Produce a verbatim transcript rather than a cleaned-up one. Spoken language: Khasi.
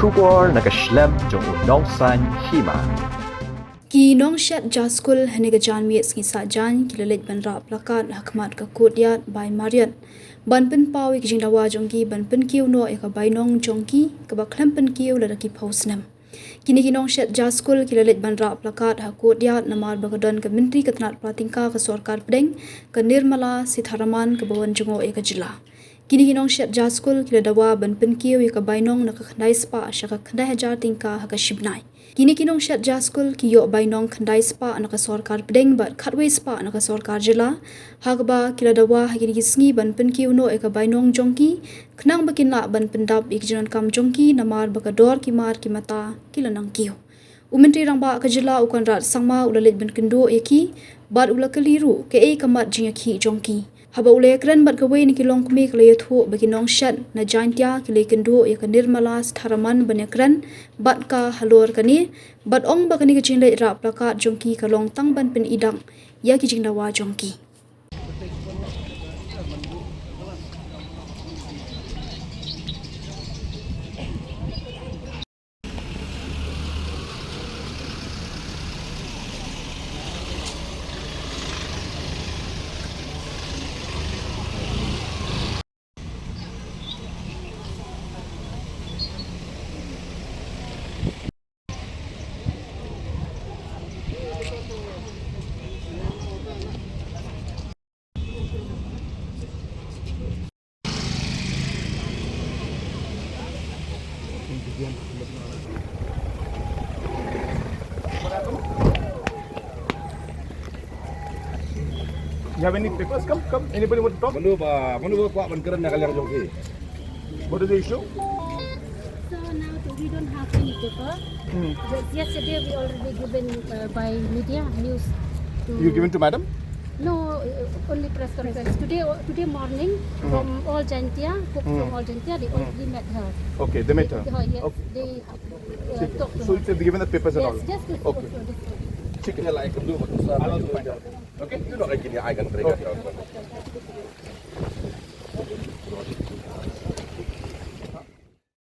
Khubor na ka shlem jong u nongsaiñ hima. Ki nongshet jaskul hynne ka janmiet sngi Saitjaiñ ki la leit ban rah plakat ha khmat ka courtyard bai Marriott ban pynpaw ïa ki jingdawa jong ki ban pynkiew noh ïa ka bainong jong ki kaba khlem pynkiew lada ki phew snem. Kine ki nongshet jaskul ki la leit ban rah plakat ha courtyard namar ba ka don ka myntri ka tnat pla tyngka ka sorkar pdeng, ka Nirmala Sitharaman, kaba wan jngoh ïa ka jylla. Kine ki nongshet jaskul ki la dawa ban pynkiew ïa ka bainong na ka khyndai spah sha ka khyndai hajar tyngka ha ka shibnai. Kine ki nongshet jaskul ki ïoh bainong khyndai spah na ka sorkar pdeng bad khatwei spah na ka sorkar jylla, ha kaba ki la dawa ha kine ki sngi ban pynkiew noh ïa ka bainong jong ki khnang ba kin lah ban pyndap ïa ki jingdonkam jong ki namar ba ka dor ki mar ki mata ki la nang kiew. U Myntri Rangbah ka jylla u Conrad Sangma u la leit ban kynduh ïa ki bad u la kylli ruh kaei ka mat jingïakhih jong ki. Haba u la ïakren bad kawei na ki longkmie ka la ïathuh ba ki nongshet na Jaintia ki la ïakynduh ïa ka Nirmala Sitharaman ban ïakren bad ka halor kane, bad ong ba kane ka jingleit rah plakat jong ki ka long tang ban pyni dak ïa ki jingdawa jong ki. You have any papers? Come, come. Anybody want to talk? Mano ba, mano ba kwah ban kren na ka liang jong ki? What is the issue? So now th- we don't have any paper. Hmm. Yes- Yesterday we already given uh, by media news to. You given to madam? No, uh, only press conference. Today, today morning, hmm, from all Jaintia, cook, hmm, from all Jaintia, they already met her. Okay, they met her. They, yes, okay, they uh, talked to so her. It's given the papers and yes, all. Just the okay. Photo, this photo. ठीक है। Okay, you know, I can, I can bring it down.